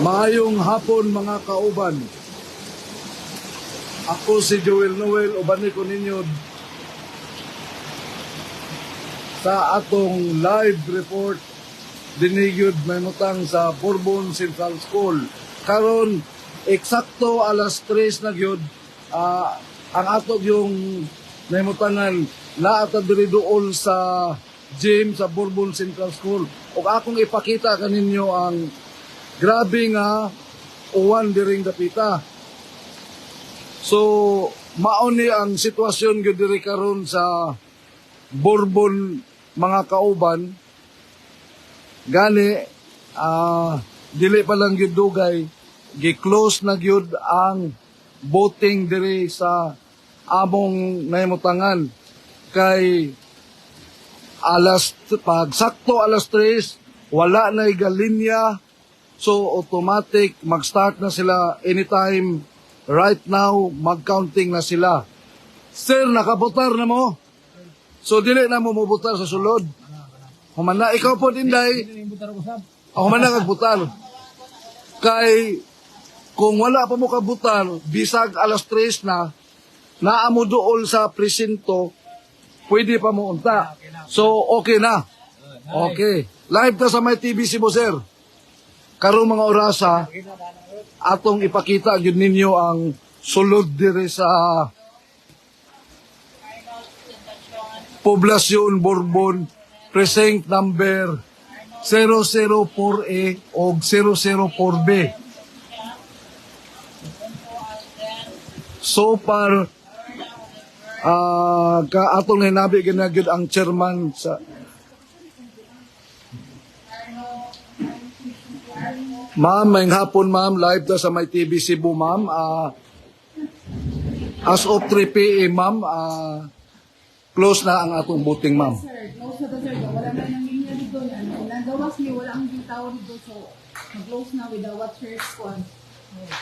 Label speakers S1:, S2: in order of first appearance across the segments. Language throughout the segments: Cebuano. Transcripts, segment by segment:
S1: Maayong hapon, mga kauban. Ako si Joel Noel, uban ko ninyo sa atong live report dinhi gyud mahimutang sa Borbon Central School. Karon eksakto alas 3 na gyud, ang ato yung nahimutangan naa ta diri duol sa gym sa Borbon Central School. Ug akong ipakita kaninyo ang grabe nga uwan diring dapita. So, mao ni ang sitwasyon gyud diri karon sa Borbon, mga kauban. Gani dili pa lang gyud dugay, gi-close na gyud ang voting diri sa among nahimutangan kay alas pag sakto alas 3, wala na galinya. So automatic mag-start na sila anytime right now, mag-counting na sila. Sir, nakabotar na mo? So dili na mo mobotar sa sulod. Human na ikaw po, Inday. Ako man na kagbutar. Kay kung wala pa mo kabutar, bisag alas 3 na, naa mo duol sa presinto, pwede pa mo unta. So okay na. Okay. Live ta sa My TV Cebu, sir. Karong mga orasa, atong ipakita gyud ninyo ang sulod diri sa Poblasyon Borbon, precinct number 004A o 004B. So far, ka atong hinabi gyud ang chairman sa. Ma'am, may hapon, ma'am, live ta sa My TV Cebu, ma'am. As of 3 p.m., ma'am, close na ang atong voting, ma'am.
S2: Sir, close na to, sir. Wala na nang linya dito. Ano, nagawas ni wala ang tao dito. So, mag-close na with the watchers ko.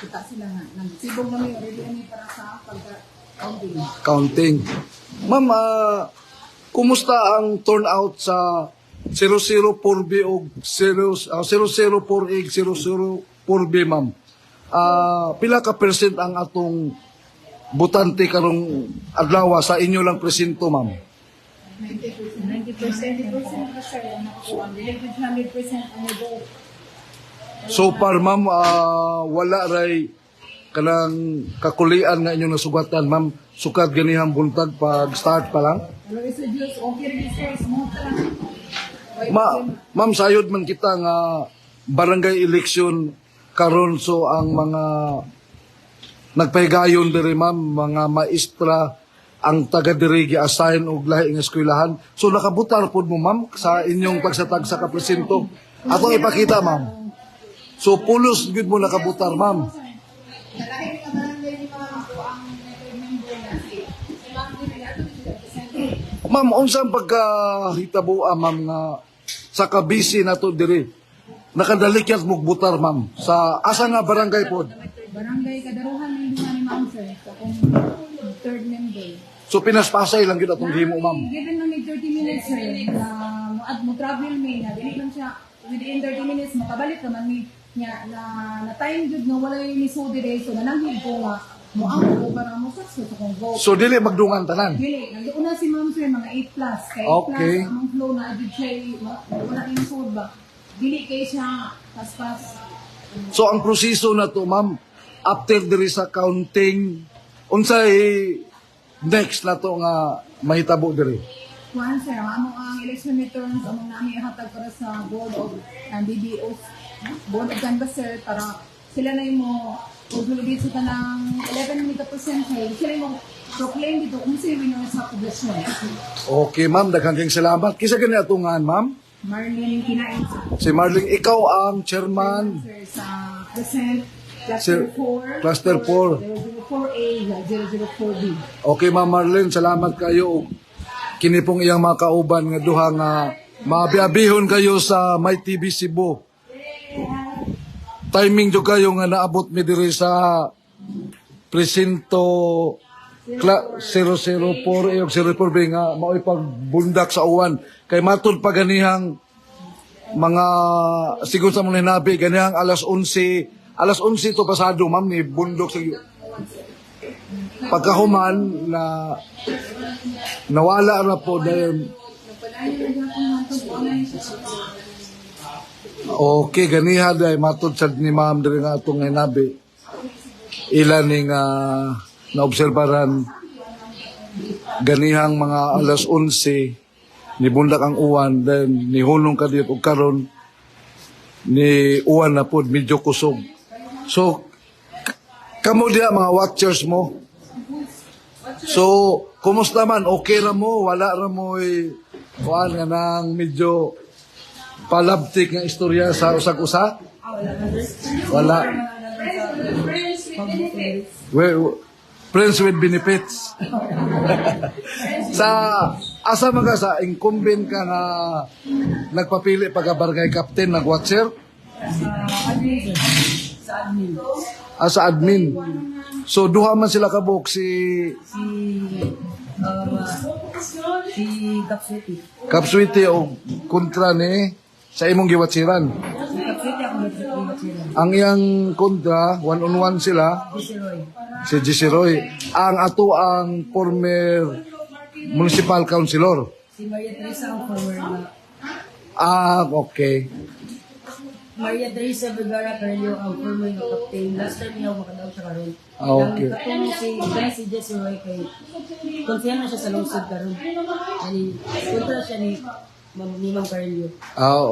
S2: Kita sila nga. Nagsibog na mi, ready na mi para sa pagka-counting.
S1: Counting. Ma'am, kumusta ang turnout sa 004B o 0, 004A, 004B, ma'am? Pila ka percent ang atong butante karong adlaw sa inyo lang presinto, ma'am?
S2: 90%. 90%. 90% ka, sir. Ang nakakuha. Dili gud 100% ang vote.
S1: So far, ma'am, wala ray kanang kakulian nga inyong nasugatan, ma'am, sukad ganihang buntag pag start pa lang?
S2: Pero sa Diyos, okay rin, sir. Smooth lang. Way
S1: Ma, ma'am, sayod man kita nga barangay election karon, so ang mga nagpahigayon diri, ma'am, mga maestra ang taga diri gi-assign og lahi nga eskwelahan. So nakabutar pod mo, ma'am, sa inyong tagsa-tagsa ka presinto. Atong ipakita, ma'am. So pulos gyud mo nakabutar, ma'am.
S2: Nalahi nga barangay ni ma'am, ako ang member na si ma'am din nila ato sila present.
S1: Ma'am, unsang pagkahitabo, ma'am, nga sa kabisi nato diri? Nakadalikyat mo butar, ma'am, sa asa nga barangay pod?
S2: Barangay Kadaruhan ni duha ni ma'am, sir. Sa akong third member.
S1: So pinaspasay lang gyud atong himo, ma'am.
S2: Given lang ni 30 minutes, sir, na mo at mo travel mi na dili lang siya within 30 minutes makabalik naman mi nya na time jud nga walay ni so dire, so nananghid ko nga mo ang ko para mo sa akong vote.
S1: So dili magdungan tanan.
S2: Dili, nandoon na si ma'am, sir, mga 8 plus. Kay 8 plus, among flow na jud siya, wala yung sud ba. Dili kay siya paspas.
S1: So ang proseso na to, ma'am, after diri sa counting, unsay next na to nga mahitabo diri?
S2: Kuan, sir, ang among ang election returns among nami ihatag para sa board of BBOs, board of canvasser, para sila na yung mo consolidate sa tanang 11 minute percent kay sila yung mo proclaim dito kung sino winner sa poblasyon.
S1: Okay, ma'am, daghang kayong salamat. Kisa gani atungan, ma'am?
S2: Marlene Kinain.
S1: Si Marlene, ikaw ang chairman.
S2: Sir, sa present cluster
S1: Sir,
S2: 4.
S1: Cluster 4.
S2: 004A, 004B.
S1: Okay, Ma'am Marlene, salamat kayo. Kini pong iyang mga kauban nga duha nga maabiabihon kayo sa My TV Cebu. Timing jud kayo nga naabot mi diri sa presinto 004 A ug 04B nga mao'y pagbundak sa uwan kay matud pa ganihang Mga sigon sa mga hinabi, ganyan alas 11, alas 11 to pasado, ma'am, ni bundok sa pagkahuman na nawala na po dahil. Okay, ganiha dahil matod sa ni ma'am diri nga atong hinabi. Ila ning naobserbaran ganihang mga alas 11 nibundak ang uwan, then nihunong kadiyot og karon ni uwan na pod, medyo kusog. So kamo diha, mga watchers mo. So kumusta man, okay ra mo, wala ra mo kuan nga nang medyo palabtik nga istorya sa usag-usa? Wala. We, friends with benefits. Sa asa man ka, sa incumbent ka nga nagpapili pagka barangay captain, nag-watcher?
S3: Sa admin, sir. Sa admin.
S1: Ah, sa admin. So duha man sila kabuok si
S3: Si Kapsuti.
S1: Kapswiti o kontra ni sa imong giwatchiran.
S3: Si Kapsuti ako nagsiran.
S1: Ang iyang kontra, one on one sila,
S3: Si Roy.
S1: Si Jesse Roy. Ang ato ang former municipal councilor.
S3: Si Maria Teresa ang former na
S1: Ah, okay.
S3: Maria Teresa Vergara Carrillo ang former na captain. Last time niya makadaw siya karon.
S1: Ah, okay.
S3: Ang katong si Jesse Roy kay konsiyan na siya sa lungsod karon. Ani kontra siya ni Ma'am Carrillo.
S1: Ah,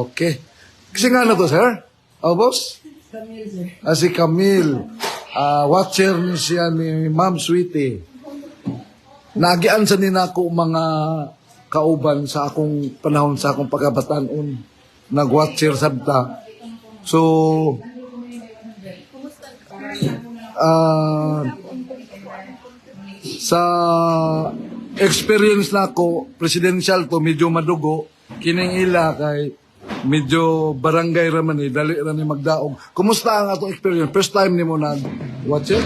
S1: okay. Kasi nga na to, sir? Oh, boss?
S3: Camille, sir.
S1: Ah, si Camille. Ah, watcher ni siya ni Ma'am Sweetie. Nagian sa ni nako mga kauban sa akong panahon sa akong pagkabataon. Nag-watcher sabta. So, sa experience nako, presidential to medyo madugo, kining ila kay medyo barangay ra man eh, dali ra ni magdaog. Kumusta ang atong experience? First time nimo nag watcher?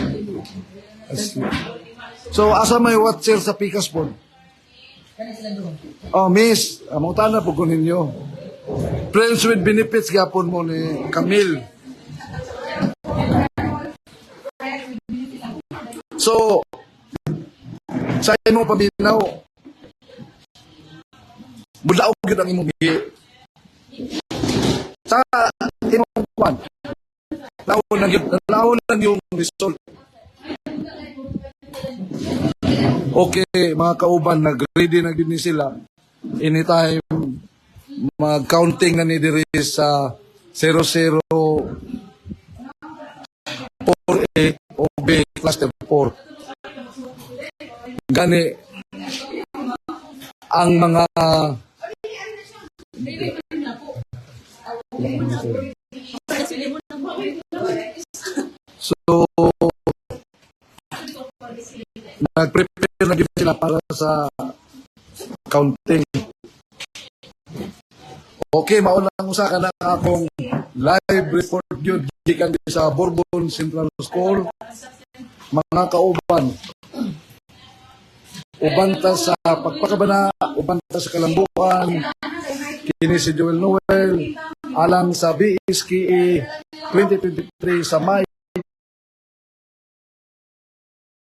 S1: So asa may watcher sa Pikas po?
S3: Kana sila duha.
S1: Oh, miss, mangutana po ko ninyo. Friends with benefits gyapon mo ni Camille. So, sa imong paminaw, mudaog gyud ang imong gihi. Sa imong kwan, laon na gyud, laon lang yung result. Okay, mga kauban, nag-ready na gyud ni sila. Anytime mag-counting na ni diri sa 00 4A o B cluster 4. Gani ang mga so nag-prepare na gyud sila para sa counting. Okay, mao lang usa ka na akong live report gyud gikan diri sa Borbon Central School. Mga kauban, uban ta sa pagpakabana, uban ta sa kalambuan. Kini si Joel Noel alang sa BSKE 2023 sa May